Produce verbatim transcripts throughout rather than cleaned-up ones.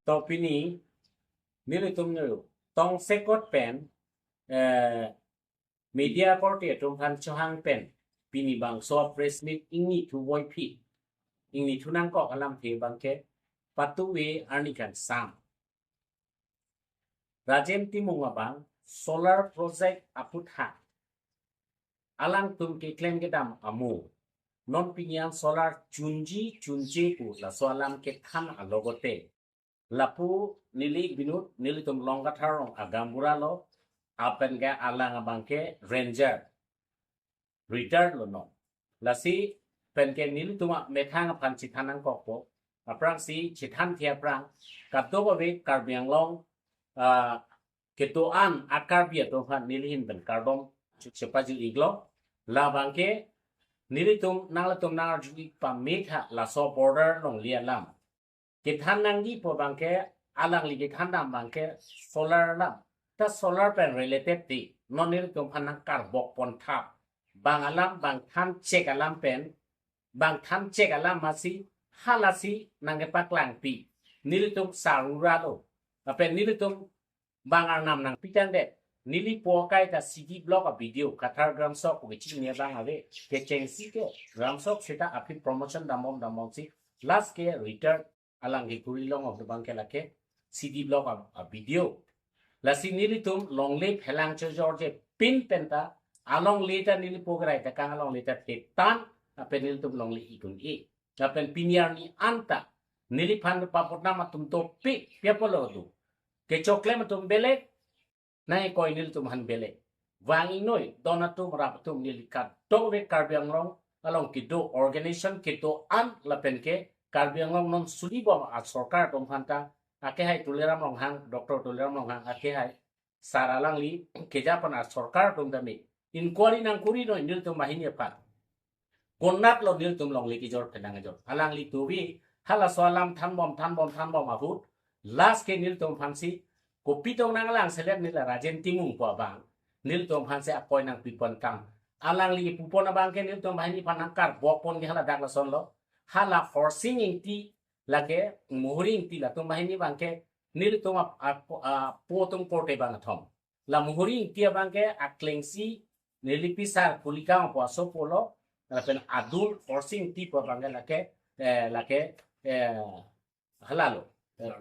To pini nelitum nyo tongsekot pen eh, media korte atum aphan chohang pen pini bangso press meet ingni thu voiphit, ingni thu nangkok alamthe abangke patuve arni kangsam. Rajen Timung abang solar project aphuthak alangtum keklem kedam amo, non pini an solar chunji chunje pu laso alam kethan alogote lapu neli binut, nelitum Longkathar rong a gaonbura lo, lapen ke alang abangke ranger, retired lo non. Lasi pen ke nelitum amethang aphan chethan nangkokpo. Aphrangsi chethan the aphrang kadokave Karbi Anglong ah, kedo-an a-Karbi atum aphan neli ahin pen kardom chepaju-iklo. Labangke nelitum nanglitum nangarju-ik pame tha, laso border longle alam kethan nangjipo abangke, alangli kethan dam abangke solar alam. Ta solar pen related ti non nelitum aphan nangkarbok pon tha. Bang alam, bang than chek alam pen, bang than chek alam masi, halasi nangkepaklangpi. Nelitum sarura lo. Lapen nelitum bang arnam nangpitangdet. Neli po akai ta C D block a B D O, Kathar Gramsok pu kechini abang ave. Kechengsi ke Gramsok seta aphi promotion dambom dambomsi last ke retired alang ke kuri long of the bank ke lake C D block a, a B D O. Lasi nelitum longle phelang chojorje pin penta alongle ta neli po kerai ta kang alongle ta thetan lapen nelitum longle ik un-e. Lapen pini arni anta neliphan papotnam atum topi piapolo tu. Kechoklem atum belek, nangkoi nelitum aphan belek. Vang ingnoi, don atum rap atum neli kadokave Karbi Anglong along kedo organization kedo-an lapen ke Karbi Anglong non sulibom a sorkar atum aphan ta, akehai Tuliram Ronghang, Doctor Tuliram Ronghang, akehai sar alangli keja pen a sorkar atum tame inquiry nangkuri noi nelitum banghini aphan. Konat lo nelitum longle kejor phelang kejor. Alangli tuvi halaso alam thanbom thanbom thanbom ahut last ke nelitum aphansi kopi tong nanglang selet neli Rajen Timung pu abang nelitum aphansi akoi nangpipon tang. Alangli pupon abangke nelitum banghini aphan nangkarbok pon ke hala dak lason lo. Hala Horsing Ingti lake Muhuri Ingti latum banghini abangke nelitum ap, ap, apo atum korte bangkethom. La Muhuri Ingti abangke aklengsi neli pisar Kulikang pu asopo lo, lapen adun Horsing Ingti pu abangke lake, eh, lake, eh, halalo. Eh,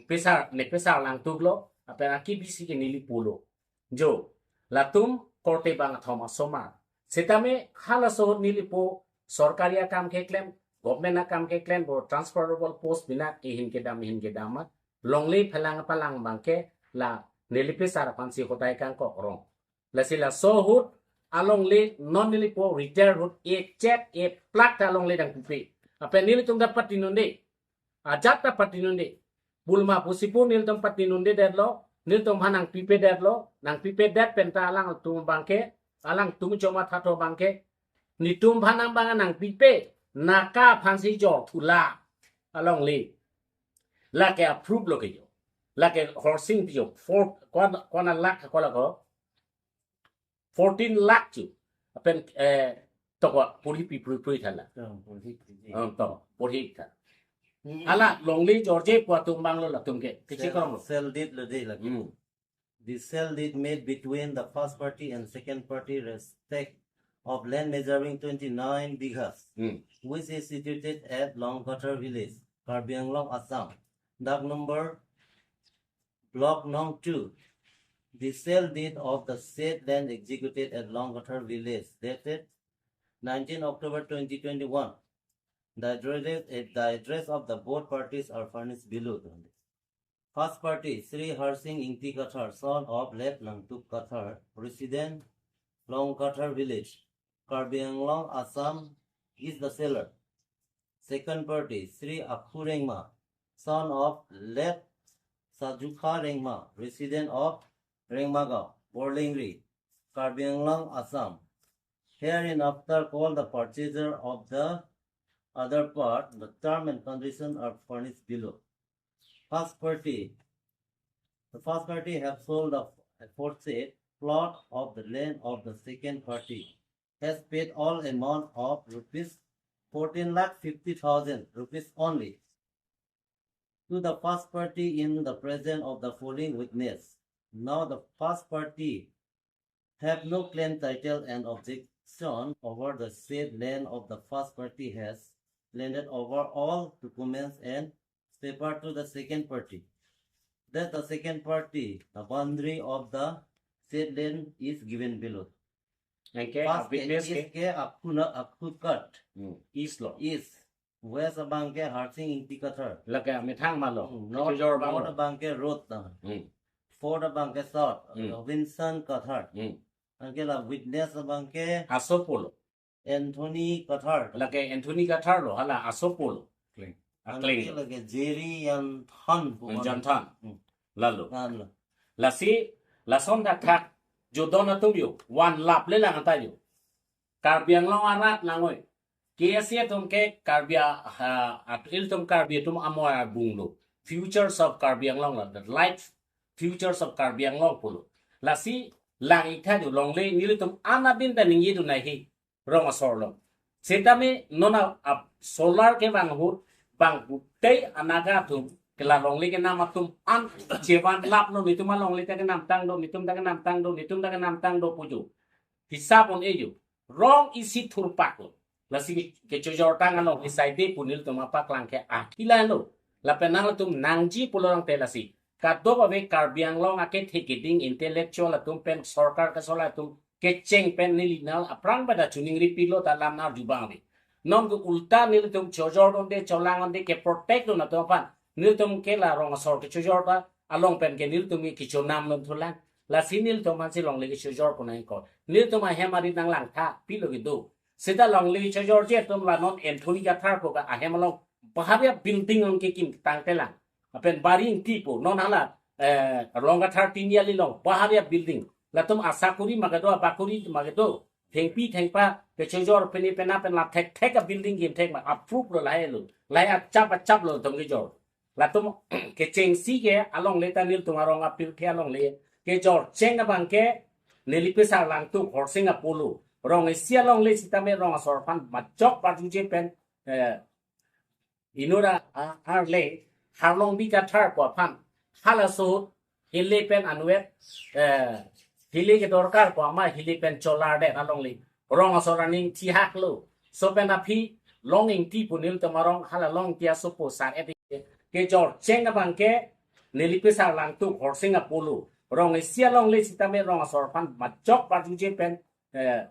pisar, ne pisar Langtuk lo, lapen akibisi ke neli pulo. Jo, latum korte bangkethom asomar. Setame halaso ahut neli po sorkari akam keklem, government akam keklem, bo transferable post bina ihin kedam, ihin kedam ma. Longle phelang palang abangke la neli pisar aphansi hodai kangkok rong. Lasi laso ahut alongle non neli po retire ahut echet eplak ta alongle nangpipe. Lapen nelitum ta patinunde. Ajat ta patinunde. Bulma pusi pu nelitum patinundedetlo, nelitum aphan nangpipedetlo, nangpipedet penta alangtum abangke, alangtum chomathatho abangke, netum aphan nang bang nangpipe, naka aphansi jor thula alongle. Lake approve lo ke jo. Lake Horsing Ingti jo. Four, kona, kona lakh, kona ko. Fourteen lakh chu. Lapen, eh, toko, puri pi puri puri thala. Hmm, puri pi puri. Hmm, to, puri tha. Hmm. Hala longle jorje pu atum bang lo latum ke. Kichi Sale, korong lo. Sale deed lo de lagi. Hmm. The sale deed made between the first party and second party respect of land measuring twenty-nine bighas, Hmm. which is situated at Longkathar village, Karbi Anglong, Assam. Dag number, block nong two. The sale deed of the said land executed at Longkathar village, dated nineteen October twenty twenty-one. The address, the address of the both parties are furnished below. First party, Sri Harsing Ingti Kathar, son of late Langtuk Kathar, resident Longkathar village, Karbi Anglong, Assam, is the seller. Second party, Sri Akhu Rengma, son of late Sajukha Rengma, resident of Rengmagaon, Borlengri, Karbi Anglong, Assam. Hereinafter called the purchaser of the other part, the term and condition are furnished below. First party, the first party have sold the aforesaid plot of the land of the second party, has paid all amount of rupees fourteen lakh fifty thousand rupees only. to the first party in the presence of the following witness. Now the first party have no claim, title and objection over the said land of the first party, has landed over all documents and paper to the second party, that the second party, the boundary of the said land is given below. Anke first witness case ke ke Akuna Akukat, hmm, east lo. East, west abang ke Harsing Ingti Kathar. Lake methang malo. Hmm, north, kejor abang north lo. Abang ke road ta. Hmm. Fourth abang ke south, hmm, Robinson Kathar. Hmm. Anke la witness abang ke Asopo lo. Anthony Kathar. Lake Anthony Kathar lo, hala Asopo lo. Kling. Akleng. Anke lake Jerry Yanthan pu. Yanthan. Hmm. Lalo. Lalo. Lasi, lason thakthak, jodon atum yo, van lap le lang anta yo. Karbi Anglong arat nangoi. K S A atum ke Karbi a, ha, at ilitum Karbi atum amo abung lo. Futures of Karbi Anglong lo, the light futures of Karbi Anglong pulo. Lasi lang-ik tha yo longle nelitum an abin ta ningje dun nai he. Rong asor lo. Setame non a, a solar kevang ahut bang putei anaga atum ke la longle kenam atum an chevan lap lo, netum alongle ta kenamtang do, netum ta kenamtang do, netum ta kenamtang do pu yo. Hisap un-e yo. Rong isi thurpak lo. Lasi kechojor tang along isai de pu nelitum apaklang ke akhila lo. Lapen nangtum nangji pulo rang te lasi. Kadokave Karbi Anglong akethe keding intellectual atum pen sorkar kesolar atum kecheng pen neli nang aphrang pada chuning ripilo ta lam nang jubang ri. Non ke ulta nelitum chojor donde, cholang donde, ke protect dun atum aphan. Nelitum ke la rong asor kechojor ta along pen ke nelitum ke kechonam lon thulang. Lasi nelitum aphansi longle kechojor pu nangkok. Nelitum ahem arit nang langtha, pilo kedo. Seta longle chojorji atum la non Anthony Kathar pu ke ahem along baharia building on kekim tangte lang. Lapen Bari Ingti pu, non hala, eh, Rongkathar Tiniali along baharia building. Latum asakuri ma kedo, abakuri ma kedo. Thengpi thengpa, kechojor pini pena pen la thekthek a building kim thek ma, approve lo lahai lo. Lahai achap achap lo latum kejor. Latum kechengsi ke alongle ta nelitum arong apirthe alongle. Kejor cheng abang ke neli pesar langtuk Horsing Apollo. Rong isi alongle sitame rong asor aphan majok parjuje pen, eh, inut a, a, arle Harlongbi Kathar pu aphan. Halaso ahut hile pen anvet, eh, hile kedorkar pu ama hile pen cholar det alongle. Rong asor aning thihak lo. So pen aphi Long Ingti pu nelitum arong hala Long Ingti asopo sar et kejor cheng abang ke neli pesar langtuk Horsing Apollo. Rong isi alongle sitame rong asor aphan majok parjuje pen, eh,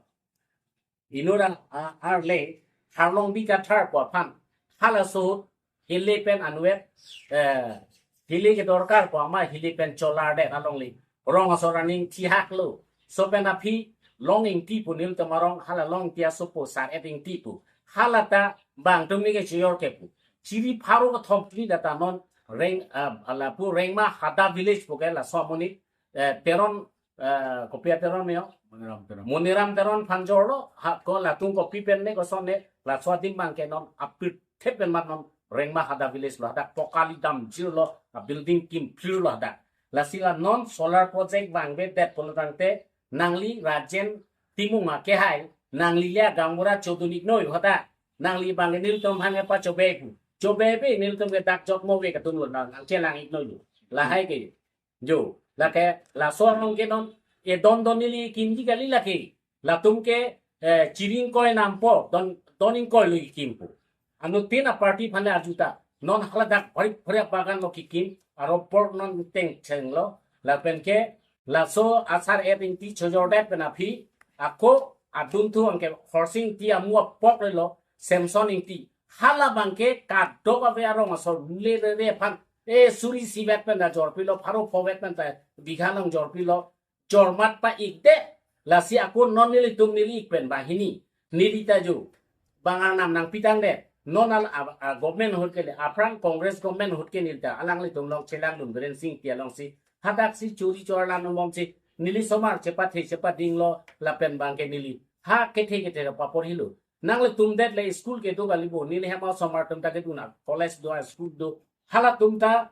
inut a, a, arle Harlongbi Kathar pu aphan. Halaso ahut hile pen anvet, eh, hile kedorkar pu ama hile pen cholar det alongle. Rong asor aning thihak lo. So pen aphi Long Ingti pu nelitum arong hala Long Ingti asopo sar et Ingti pu. Hala ta bang atum ni kechojor ke pu. Chiri pharo kethom kri data non Reng, ah, lapu Rengma Hada village pu ke laso amonit, eh, Teron, eh, kopi a Teron me yo? Moniram Teron. Moniram Teron aphan jorlo, ha, ko latum kopi pen ne koson ne, laso adim bang ke non apirthe pen mat non Rengma Hada village lo, hadak pokali damjir lo, a building kimphlir lo hadak. Lasi la non solar project vangvedet pulo tangte, nangli Rajen Timung akehai, nangli le gaonbura chodun-ik noi hadak. Nangli bang nelitum aphan pachobei pu. Chobei pe nelitum ke dak jok mo ve kadun lo nang, nangchelang-ik noi lo. Lahai ke. Jo, lake, laso along ke non, edon don neli kimji kali lake. Latum ke, eh, chiri ingkoi nampo, don, don ingkoi lo kimpo. Anuttin a party aphan le arjuta. Non haladak bharik bharik bagan lo kikim, aro pork non tengcheng lo. Lapen ke, laso asar et Ingti chojor det pen aphi, ako adunthu anke Horsing Ingti amu apok le lo, Samson Ingti. Hala bang ke kadokave arong asor le le le aphan. E suri sivet pen ta jorpilo, pharo phovet pen ta bigha along jorpilo, jormat pa-ik det, lasi ako non nelitum neli-ik pen banghini, neli ta jo, bang arnam nangpi tangdet, non al a, a government ahut ke le, aphrang Congress government ahut ke neli ta, alanglitum along chelang dun Biren Sing Ingti alongsi, hadak si chori chor lan umom si, neli somar chepathe chepading lo, lapen bang ke neli, ha kethe kethe lo papor hilo. Nanglitum det le school kedo kali bo, neli hem asomar atum ta kedun a, college do a, school do. Halatum ta,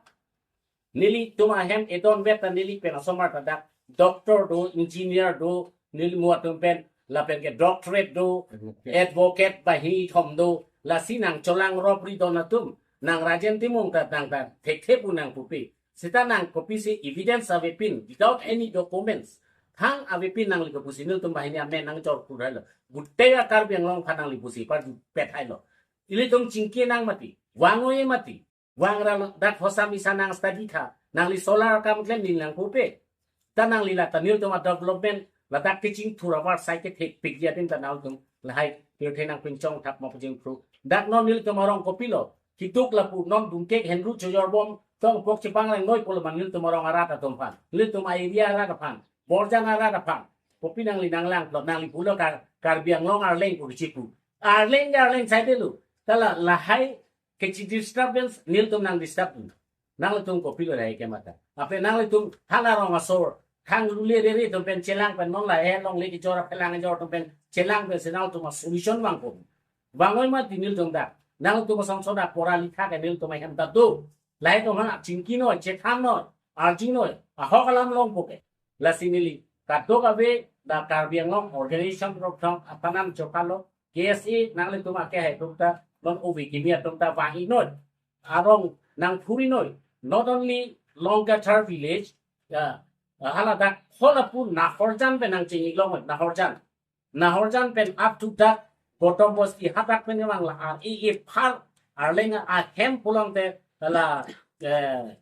nelitum ahem edon vet ta neli pen asomar ta dak doctor do, engineer do, neli mo atum pen, lapen ke doctorate do, advocate. Advocate banghini thom do, lasi nangcholang ropri don atum. Nang Rajen Timung ta nang ta thekthe pu nangpupe. Seta nang kopisi evidence avepin without any documents. Thang avepin nangli kopusi nelitum banghini amen nangjor purhailo. Gutei a-Karbi Anglong aphan nangli pusi parju pethailo. Ilitum chingki nang mati. Vang-oi mati. Vangra lo, dak hosam isa nang study tha. Nangli solar akam klem neli nangpupe. Ta nangli la ta nelitum a-development ladak kachingthur avar sai kethek pik ya tin ta nangtum lahai pirthe nangpinchong thap ma pajingthur. Dak non nelitum arong kopilo. Kiduk lapu non dungkek henru chojorbom tong pok chepanglang noi pulo ma nelitum arong arat atum aphan. Nelitum a-area arat aphan. Borjan arat aphan. Kopi nangli nanglang plot nangli pulo Kar-, Karbi Anglong Arleng pu kechipu. Arleng ke Arleng saidelo. Ta la lahai kechi disturbance nelitum nang disturb. Nanglitum kopilo lahai ke mata. Ape nanglitum hala rong asor. Khang lule rere atum pen chelang pen non lahai longle kejor aphelang kejor atum pen chelang pensi nangtum a-solution vangpo. Vang-oi mati nelitum dak. Nangtum asong soda pora likha ke nelitum ahem ta do. Lahai atum aphan chingki noi, chethan noi, arju noi, ahok alam longpo ke. Lasi neli kadokave dak Karbi Anglong organization rokthong apanam chokalo, K S A nanglitum akehai atum ta, non ove kimi atum ta vang-i noi. Arong nangphuri noi. Not only Longkathar village, ya, hala dak holapu Nahorjan pen nangching-i long, Nahorjan. Nahorjan pen up to dak Gautam Bosti hadak pen vang la ar e e phar Arleng ahem pulote la, eh,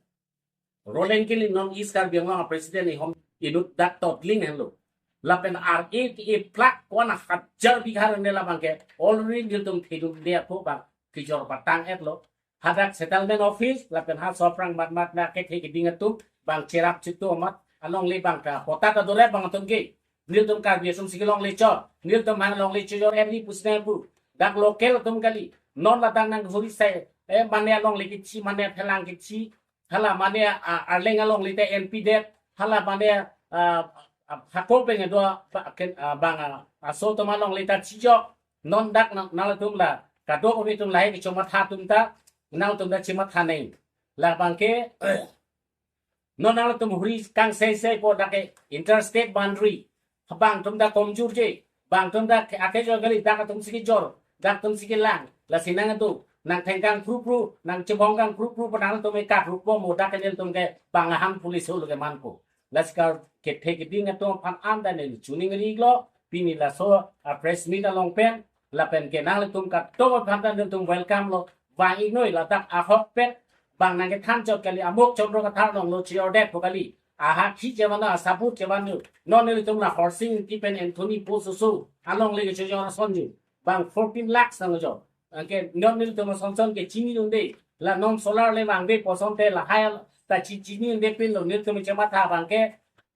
Roland Killing non East Karbi Anglong president ihom inut dak totling henlo. Lapen ar e e plak kona hajar bigha ne labang ke already nelitum thedung dia ko bang kejor patang-etlo. Hadak settlement office lapen ha soprang mat mat na kethe keding atum bang cherap chitu amat alongle bang ta pota ta dore bang atum ke. Nelitum Karbi asumsi kelongle chot. Nelitum aphan longle chojor eri pusne pu. Dak local atum kali. Non ladak nang huri sai. Eh, mane alongle kechi, mane aphelang kechi. Hala mane, ah, Arleng alongle te N P det. Hala mane, ah, ah, hako pen do, ba-, ken, ah, bang, ah, aso atum alongle ta chijok. Non dak nang, nangtum la. Kadokave atum lahai kechomatha atum ta. Nangtum ta chematha nang. Labang ke, non nangtum huri kangseisei po dak ke interstate boundary. Bang atum dak komjur je. Bang atum dak ke ake jor kali dak atumsi kejor. Dak atumsi kelang. Lasi nang atum. Nang thengkang prupru. Nang chebong kang prupru. Nangtum ke kapruppo mo dak ke nelitum ke bang ahan police holo ke manpo. Lasi kar kethe keding atum aphan an ta neli choningri lo. Pini laso a-press meet along pen. Lapen ke nanglitum kadokave aphan ta nelitum welcome lo. Vang-i noi ladak ahok pen. Bang nangkethan chot kali amuk chondro kathar nong lo chior det po kali. Aha khi chevan asabut chevan nu. Non nelitum la Horsing Ingti pen Anthony po susu. Alongle kechojor asonju. Bang fourteen lakhs nangjo. Anke non nelitum asonson ke chini dunde. La non solar le vangve pu asonte lahai ta chi chini dunde pinlo nelitum chematha bang ke,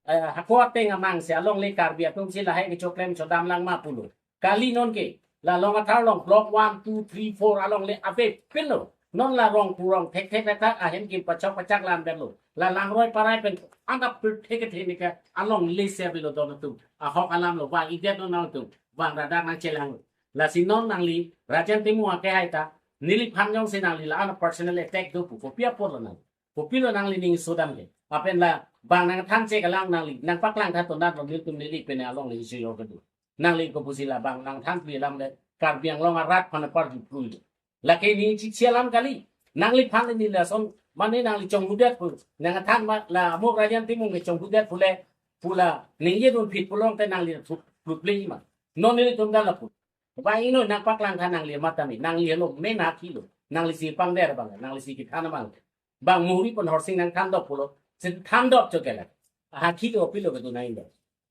eh, hako ateng amang si alongle Karbi atumsi lahai kechoklem chodam lang ma pulo. Kali non ke, la Longkathar along block one, two, three, four alongle ave pinlo. Non la rong purong thek thek thek thek ahem kim pachok pachak lam berlo. La Langroi Parai pen anda pur thek thek nika alongle si avelo don atum. Ahok alam lo vang-i det non nangtum. Vang radak nangchelang. Lasi non nangli Rajen Timung akehai ta. Neliphan jongsi nangli la an personal attack do pu. Kopi apotlo nang. Kopilo nangli ning sodam ke. Apen la bang nangthan che kalang nangli. Nangpaklang tha tonat lo nelitum neli pen alongle isi yo kedo. Nangli kopusi la bang nangthan pi alam le Karbi Anglong arat aphan aparju prui. Lake ne chichi alam kali. Nangliphan ne lason mane nangli chonghudet pu. Nangthan ma la amuk Rajen Timung ke chonghudet pule pula ningje dunphit pulongte nangli phu-, phuple ma. Non nelitum dala pu. Vang-i noi nangpaklang tha nangli matami. Nangli lo men akilo. Nangli si pangder bang. Nangli si kethan bang. Bang Muhuri pen Horsing nangthandok pulo. Si thandok chokela. Aha khi do pilo kedo nang indo.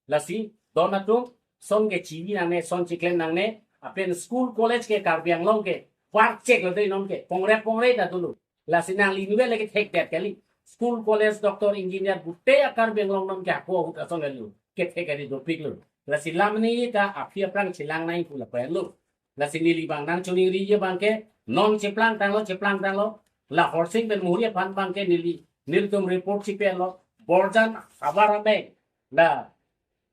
Lasi, don atum, son ke chivi nangne, son chiklem nangne, apen school college ke Karbi Anglong ke, war chek lo dei non ke, pongre pongre ta dulu. Lasi nangli nuwe lagi thek det kali. School college, doctor, engineer, gutei a-Karbi Anglong non ke ako ahut ason lalu. Ke thek kali dopik lo. Lasi lam ni ta aphi aphrang chelang nang pu lapen lo. Lasi neli bang nangchoningri ye bang ke, non cheplang tanglo, cheplang tanglo. La Horsing pen Muhuri aphan bang ke neli, nelitum report chipelo. Borjan havar ameng. La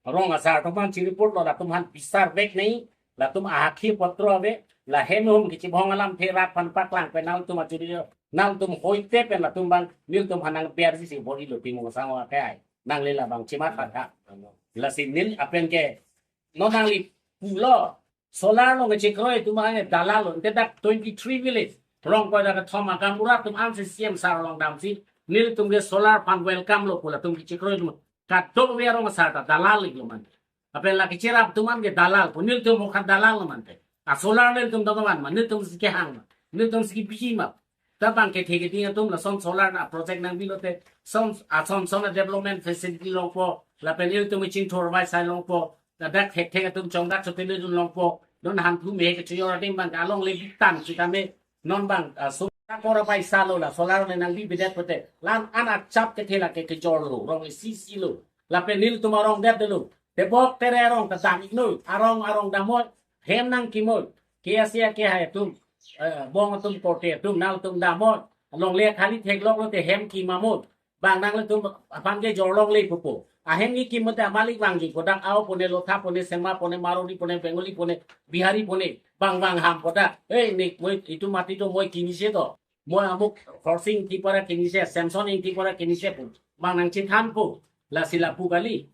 rong asar atum aphan chi report lo, latum aphan bisar vek nai, latum ahakhi potro ave, la hem hum kichi bhong alam the rat aphan paklang pen nangtum achuri lo, nangtum hoite pen latum bang, nelitum aphan nang biar si si bor-ilo Timung asangho akai. Nangli la bang chimat patha. Lasi neli apen ke, non nangli pulo, solar lo nge chekroi atum aphan ke dalal lo, ante dak twenty-three village. Rong koi dak kethom akam ura atum ansi C M sir along damsi, nelitum ke solar aphan welcome lo pu latum kechekroi atum. Kadokave arong asar ta dalal iklo mante. Lapen la kecherap atum an ke dalal pu, nelitum mokhan dalal lo mante. A solar nelitum dong man ma, nelitum si kehang ma, nelitum si biji ma. Ta bang kethe keding atum lason solar na project nangbi lote, son, ason son development facility longpo, lapen ilitum chingthur vai sai longpo, ladak thekthek atum chongdak chotele dun longpo, non hanthu me kechojor adim bang alongle bitan sitame, non bang, ah, solar kora paisa lo la, solar le nangbi bidet pote, lan an achap kethe la ke kejor lo, rong isi si lo, lapen nelitum arong det lo, tebok tere arong ta dam iknoi, arong arong damoi, hem nangkimoi, K S A kehai atum, eh, bong atum korte atum, nangtum damoi, longle khali theklok lote hem kimamoi, bang nanglitum aphan kejor longle pupo. Ahem ni kimote amalik vangji kodak ao pone, lotha pone, sema pone, marwari pone, Bengali pone, Bihari pone, bang bang ham kodak. Eh, nik moi itum mati to moi kinise to. Moi amuk Khorsing Ingti pora kinise, Samson Ingti pora kinise pu. Bang nangchethanpo. Lasi lapu kali.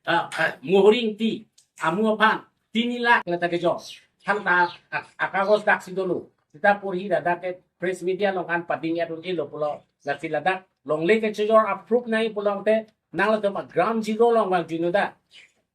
Ah, ah, Muhuri Ingti, amu aphan, tini lakh lata kejor. Than ta ak-, akagos daksi dolo. Sita porhi ladak ke press media along an pading ya dun ilo pulo. Lasi ladak longle kechojor approve nai pulote, nanglitum a ground zero along vangjuno da.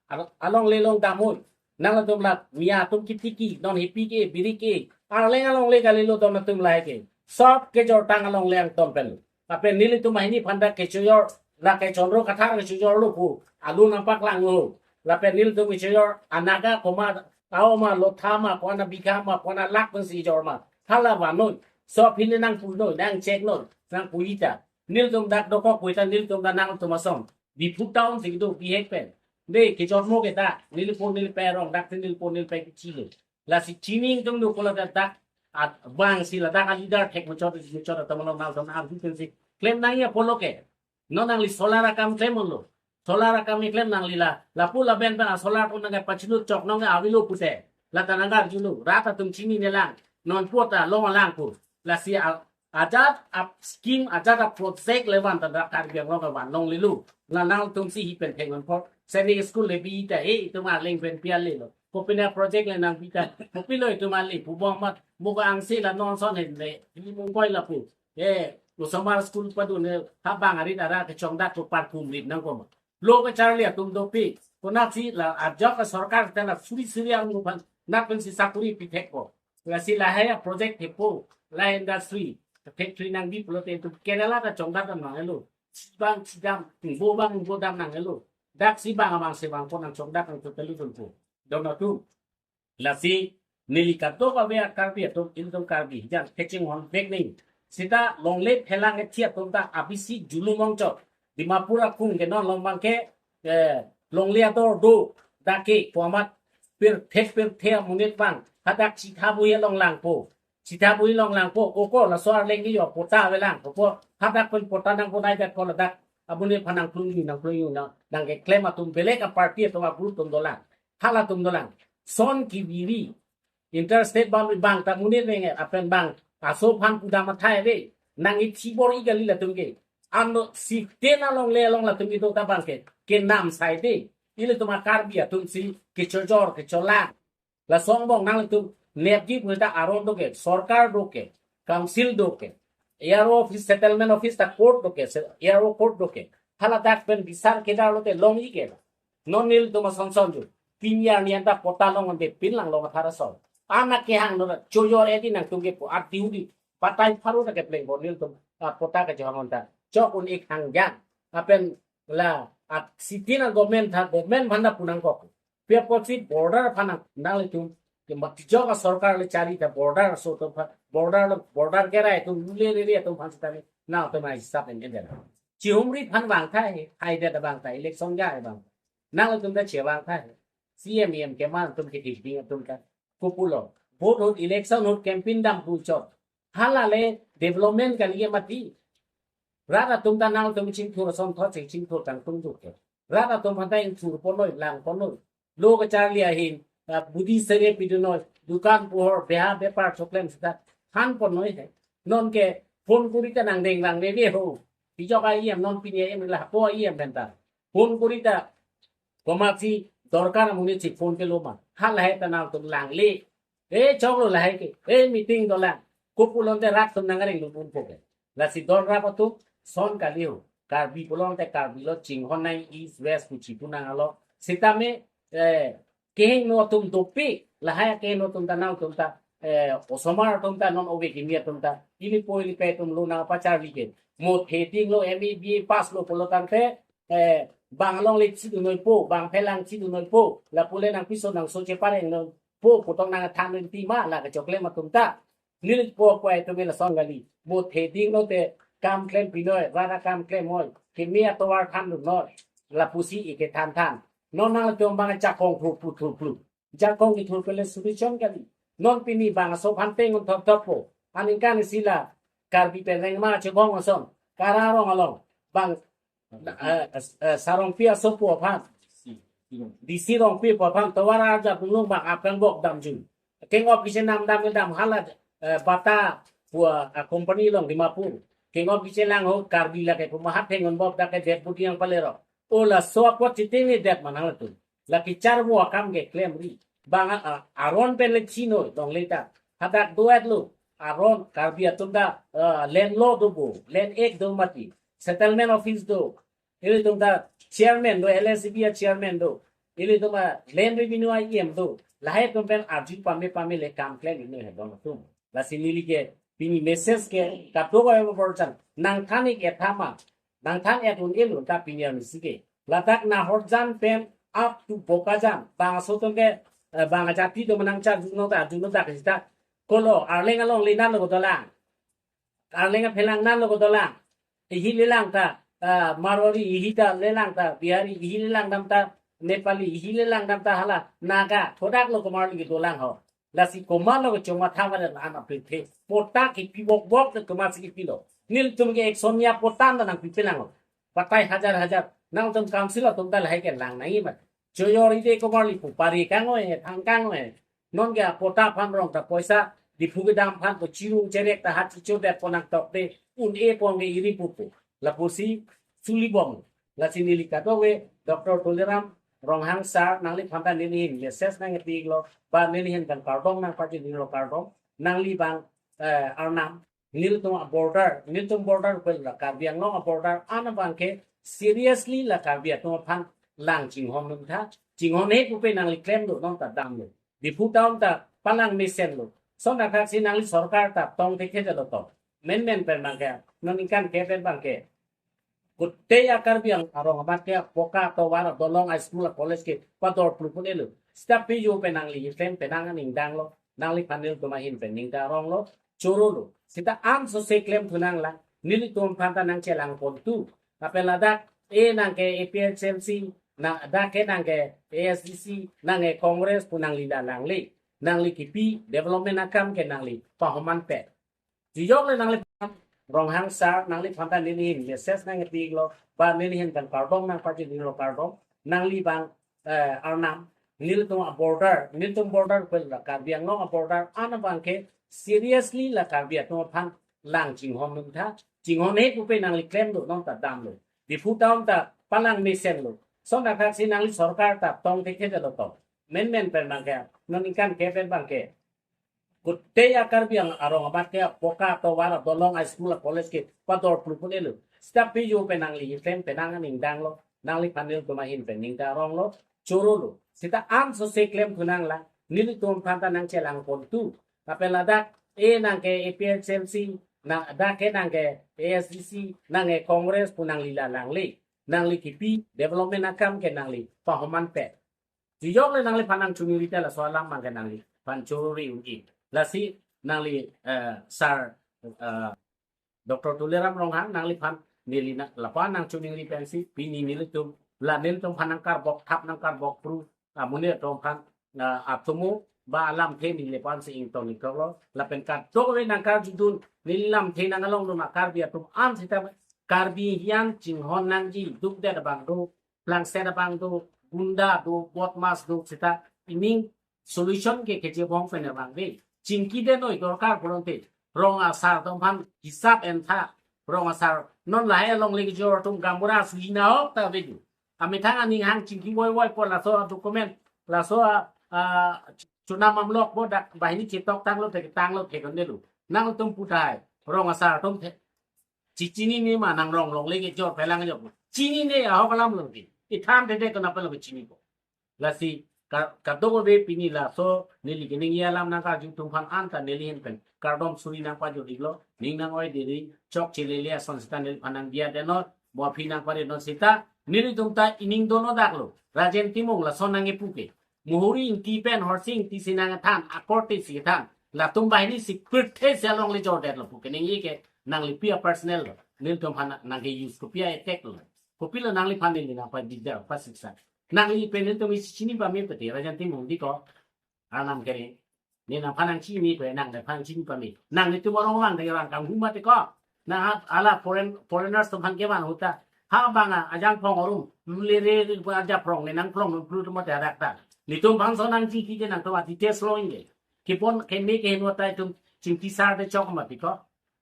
Al-, alongle along damoi. Nanglitum la mia atum kitiki, non hipi ke, biri ke. Arleng alongle kalilo don atum lahai ke. Sob kejortang alongle angton pen. Lapen nelitum ahini aphan ta kechojor, la ke Chandra Kathar kechojor lo pu, alu nampak lang lo. Lapen nelitum kechojor, anaga koma, ao ma, lotha ma, kona bikha ma, kona lakh pensi jor ma. Hala vanoi. Sob hini nangpunoi, nangcheknoi, nangpu-i ta. Nelitum dak dokok pu ta, nelitum ta nangtum ason. Diphu town si kedo bihek pen. De, kejormo ke ta, nelipo nelipe arong, dak si nelipo nelipe kechilo. Lasi chini ingtung do kola dak, at, bang si ladak a leader thek muchot, muchot atum along nangtum arju pensi klem nangji apotlo ke. Non nangli solar akam klemlo. Solar akam keklem nangli la. Lapu laben pen a solar pu nangke pachinu chok nangke avelo pute. Lata nangkarjulo. Rat atum chinine lang. Non puta long alang pu. Lasi a, ajat a scheme, ajat a project le van ta dak Karbi Anglong ke van longlelo. La nangtum si hi pen thek non por. Seni school le bi ta, eh, itum arleng pen pi alelo. Kopine project le nangbi ta. Kopilo itum ale pu bom mat. Mo ko angse la non son hen le. Hi mung koi lapu. Eh, osomar school padun he, ha bang arit ara kechongdak ko parpum rit nangkoma. Lo kacharli atum dopik. Konatsi la ajok ke sorkar ta la suri suri ang mupan. Nak pensi sakuri pithekpo. Lasi lahai a project thepo. Lahai industry. Factory nangbi pulote itum Kerala ta chongdak nanglo. Chibang chidam, bo bang bo dam nanglo. Dak si bang abang se bang ko nangchongdak nangtutelu dunpo. Don atum. Lasi neli kadokave a Karbi atum, ilitum Karbi hijan kachinghon vek nang. Sita longle phelang ethi atum ta abisi julum ongchot. Dimapur akung ke non long bang ke, eh, longle ador do, dak ke pu amat pirthe pirthe amonit bang hadak chitha bui along langpo. Chitha bui along langpo, oko laso arleng ni yo pota ave langpo. Hadak pen pota nangpo nai dak ko ladak amonit aphan nangplung yu nangplung yu nang, nangkeklem atum belek a party atum a group atum dolang. Halatum dolang. Son kiviri. Interstate boundary bang ta monit renge apen bang aso aphan pudam athai ave. Nang ithibor-i kali latum ke. Ano siten alongle along latum kedo ta bang ke. Kenam sai ave. Ilitum a Karbi atum si kechojor kecholang. Lason angbong nanglitum nepji pu ta aron do ke, sorkar do ke, council do ke, A R O office, settlement office ta court do ke, se-, A R O court do ke. Haladak pen bisar kedar lote longji ke. Non nelitum ason son ju. Pini arni anta pota long ante pin lang long athara son. Anak kehang no chojor edi nangtum ke pu ati udi. Patai pharu ta kepleng bo nelitum, ah, pota kechehang anta. Chok un-ik hang jang. Apen la, ah, sitena government tha, government aphan ta pu nangkok. Pi apotsi border aphan nang, nanglitum, ke matijok a sorkar le chari ta border aso atum aphan, border lo, border kerai atum, lule lule atum aphan sitame, nangtum ai hisap en en. Chihumri aphan vangtha he, hai det vangtha, election ja he vang. Nangtum ta chevangtha he. C M E M keman atum ke ding ding atum ta. Kopulo. Vote ahut, election ahut campaign dam pu chot. Hala le development kali ke mati. Rat atum ta nangtum chingthur ason thot ching chingthur tangtung juk ke. Rat atum aphan ta ingthur ponoi, lang ponoi. Lo kacharli ahin, ah, budi sere pidunoi, dukan pohor, beha bepar choklem sita than ponoi he. Non ke phone kori ta nangdeng lang neve ho. Tijok a E M non pini E M lapu E M pen ta. Phone kori ta komatsi dorkar amonit si phone kelo ma. Halahai ta nangtum langle. Eh, choklo lahai ke. Eh, meeting dolang. Ko pulote rat atum nang reng lupun po ke. Lasi don rap atum son kali ho. Karbi pulote Karbi lo, chinghon nang East West pu chipu nang alo. Sitame, eh, kehingno atum dopik, lahai kehingno atum ta nangtum ta, eh, osomar atum ta non ove kimi atum ta, ili po ili pe atum lo nangpacharli ke. Mo theding lo, M A B A pass lo pulo tangte, eh, bang alongle chidun noi po, bang phelang chidun noi po, lapu le nangpiso nangso chepareng noi po, pu tong nangthan noi ti ma, la kachokle ma atum ta. Neli po kwai atum lason kali. Mo theding lote kam klem pinoi, rara kam klem noi. Kimi atovar thandun noi. Lapusi ike thanthan. Non nangtum bang jakong thurplu thurplu. Jakong kethur pele solution kali. Non pini bangso aphan tengun thop thop po. Aningkan isi la Karbi pen rengma chebong ason. Kara rong along. Bang, eh, eh, Sarongpi asopo aphan. D C Rongpi apo aphan tovar arja punung bang apeng bok damjun. Kengop kisi nam dam dam hala, eh, bata pu, eh, company along Dimapur. Kengop kisi lang ho Karbi lake pu mahat hengon bok dak ke det budi yang palero. O laso apot chiting ni det manang latum. Lake charvo akam ke klemri. Bang, ah, aron pen le chino dong leta. Hadak duet lo. Aron Karbi atum ta, ah, land law do bo, land act do mati, settlement office do. Ilitum ta chairman do, L S B a chairman do. Ilitum ta land revenue a E M do. Lahai atum pen arju pame pame le kam klem inut he dong atum. Lasi neli ke pini message ke kadokave borjan nangthan ik ethama. Nangthan et un-e lo ta pini arni si ke. Ladak Nahorjan pen up to Bokajan. Bangso atum ke, eh, bang ajati atum nangcharjuno ta, juno ta ke sita. Kolo, Arleng along le nan lo ko dolang. Arleng aphelang nan lo ko dolang. Ihi lelang ta, ah, Marwari, ihi ta lelang ta, Bihari, ihi lelang dam ta, Nepali, ihi lelang dam ta hala, Naga, thodak lo komarli ke dolang ho. Lasi komarlo ke choma thama dan an apri the. Pota kipi bok bok de komarsi kipilo. Nelitum ke ek sonia pota nangpipelang lo. Patai hajar hajar. Nangtum council atum ta lahai ke lang nangji ma. Choyor ide komarli pu pari kangoi, thang kangoi. Non ke apota aphan rong ta poisa, Diphu kedam aphan to chirung cherek ta hat chicho det ponang tok de, un-e pon ke iri pupu. Lapusi suli bom. Lasi neli kadokave, Doctor Tuliram Ronghang sir, nangliphan ta neli hin message nangpi iklo, ba neli hin kan kardom nangpajir iklo kardom, nangli bang, eh, arnam, nelitum a border, nelitum border pen la Karbi Anglong a border an abang ke seriously la Karbi atum aphan lang chinghon nung tha, chinghon he pupe nangli klem do, non ta dam lo. Diphu town ta palang mesen lo. Son athak si nangli sorkar ta tong thekhe jalo to. Menmen pen bang ke, non ingkan ke pen bang ke. Kute ya Karbi Ang-, arong amat ke poka tovar dolong a school a college ke pador plu pun elo. Sita pe yo pen nangli pen pen nang ning dang lo. Nangliphan nelitum ahin pen ning ta rong lo. Choro lo. Sita an so se klem thu nang lang. Nelitum aphan ta nangchelang pon tu. Lapen ladak e nang ke A P H L C, na dak ke nang ke A S D C, nang ke Congress pu nangli la langle. Nangli kipi development akam ke nangli pahoman pet. Jijok le nangli Ronghang sir, nangliphan ta neli hin message nangpi iklo, ba neli hin kan kardom nangpajir iklo kardom, nangli bang, eh, arnam, nelitum a border, nelitum border pen la Karbi Anglong a border an abang ke seriously la Karbi atum aphan lang chinghon nung tha, chinghon he pupe nangli klem do, non ta dam lo. Diphu town ta palang mesen lo. Son athak si nangli sorkar ta tong thekhe jalo to. Menmen pen bang ke, non ingkan ke pen bang ke. Kute ya Karbi Ang-, arong amat ke poka tovar dolong a school a college ke pador plu pun elo. Sita pe yo pen nangli pen pen nang ning dang lo. Nangliphan nelitum ahin pen ning ta rong lo. Choro lo. Sita an so se klem thu nang lang. Nelitum aphan ta nangchelang pon tu. Lapen ladak e nang ke A P H L C, na dak ke nang ke A S D C, nang ke Congress pu nangli la langle. Nangli kipi development akam ke nangli pahoman pet. Jijok le nangliphan nangchuningri ta laso alam bang ke nangliphan chorori un-e. Lasi nangli, eh, sir, eh, Doctor Tuliram Ronghang nangliphan neli na lapu nangchuningri pensi pini nelitum la nelitum aphan nangkarbok thap nangkarbok pru amonit atum aphan, ah, atomo ba alamthe neli aphan si ingtong ingtong lo. Lapen kadokave nangkarjudun neli lamthe nang along dun a Karbi atum an sita Karbi hian chinghon nangji duk det abang do, plangset abang do, gunda do, bodmas do, sita ining solution ke kechebong pen abang de. Chingki de noi dorkar pulote. Rong asar atum aphan hisap en tha. Rong asar non lahai along le kejor atum gaonbura suhina ok ta vedu. Amethang aning hang chingki voi voi po laso document, laso, ah, chunam amlok po dak banghini chetok tanglo thek tanglo thek on delu. Nangtum pu tahai, rong asar atum the, chichinine ma, nang rong longle kejor pelang jo. Chinine ahok alam lo ke. Ithan thede kona pelo chinipo. Lasi ka-, kadokave pini laso neli keningje alam nangkarju atum aphan anta neli ahin pen kardom suri nangpajut-iklo, ning nang-oi diri, chokche lele ason seta neliphan nangdiya detnon, mo aphi nangpare non seta, nelitum ta ining dono daklo, Rajen Timung lason nangkepu ke. Muhuri Ingti pen Horsing Ingti si nangthan, akorte si than, latum banghini si pirthe si alongle jordetlo pu keningje ke, nanglipi a personal lo, nelitum aphan nangke-use kopi a-attack lo. Kopilo nangliphan neli nangpadidar, pasiksa. Nangli pen nelitum isi chini pame pete, Rajen Timung di ko. Arnam kere. Ne nangphan nangchini pe, nangliphan chini pame. Nanglitum arong vang de rang kang huma te ko. Nang ha-, hala foreign, foreigners atum aphan kevan ahut ta. Ha bang a, ajang phong arum. Lule re, re, aja phong, ne nang phong, lu tu mate adak ta. Nelitum bangso nangji kije nangtum a details lo inge. Kipon keme ke heno ta itum chingki sar de chok ma pi ko.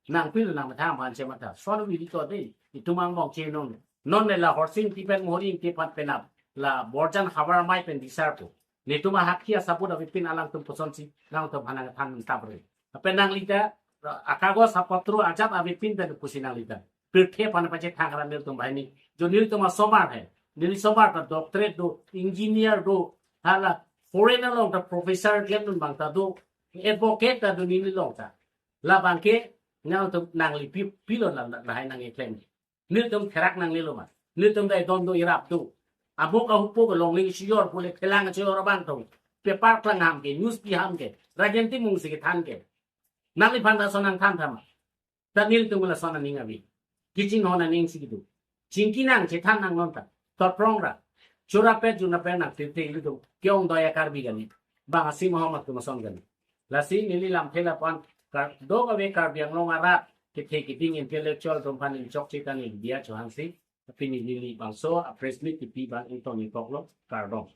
Nangpilo nangmatha aphan chematha. Son wi to de. Itum angbong che non. Non ne la Horsing Ingti pen Muhuri Ingti aphan penap. La Borjan havar amei pen disar po. Nelitum ahakhi asabut avepin alangtum pusonsi nangtum aphan nangthan tapre. Lapen nangli ta, akagos apotro ajat avepin pen pusi nangli ta pirthe aphan pachethang ra nelitum banghini. Jo nelitum asomar hai. Neli somar ta doctorate do, engineer do, hala foreign along ta professor klemdun abang ta do, advocate ta do neli along ta. Labang ke nangtum nangli pi-, pilo la, la, lahai nangkeklem. Nelitum therak nanglelo ma. Nelitum dai don do irap do. Amuk ahupo ke longle kejor pule thelang kejor abang tong. Paper klang ham ke, news pi ham ke, Rajen Timung si kethan ke. Nangliphan ta son nangthan tha ma. Ta nelitum lason aning ave. Kichinghon aning si kedo. Chingki nang chethan nang non ta. Toprong ra. Chura pet juna pet nang tirte ilitum. Ke-ong do-an a Karbi kali. Bang asim ahom atum ason kali. Lasi neli lamthe lapu-an kadokave Karbi Anglong arat kethe keding intellectual atum aphan neli chokche ta neli diya chohangsi. Pini neli bangso a press meet kepi abang ington ingkoklo, kardom.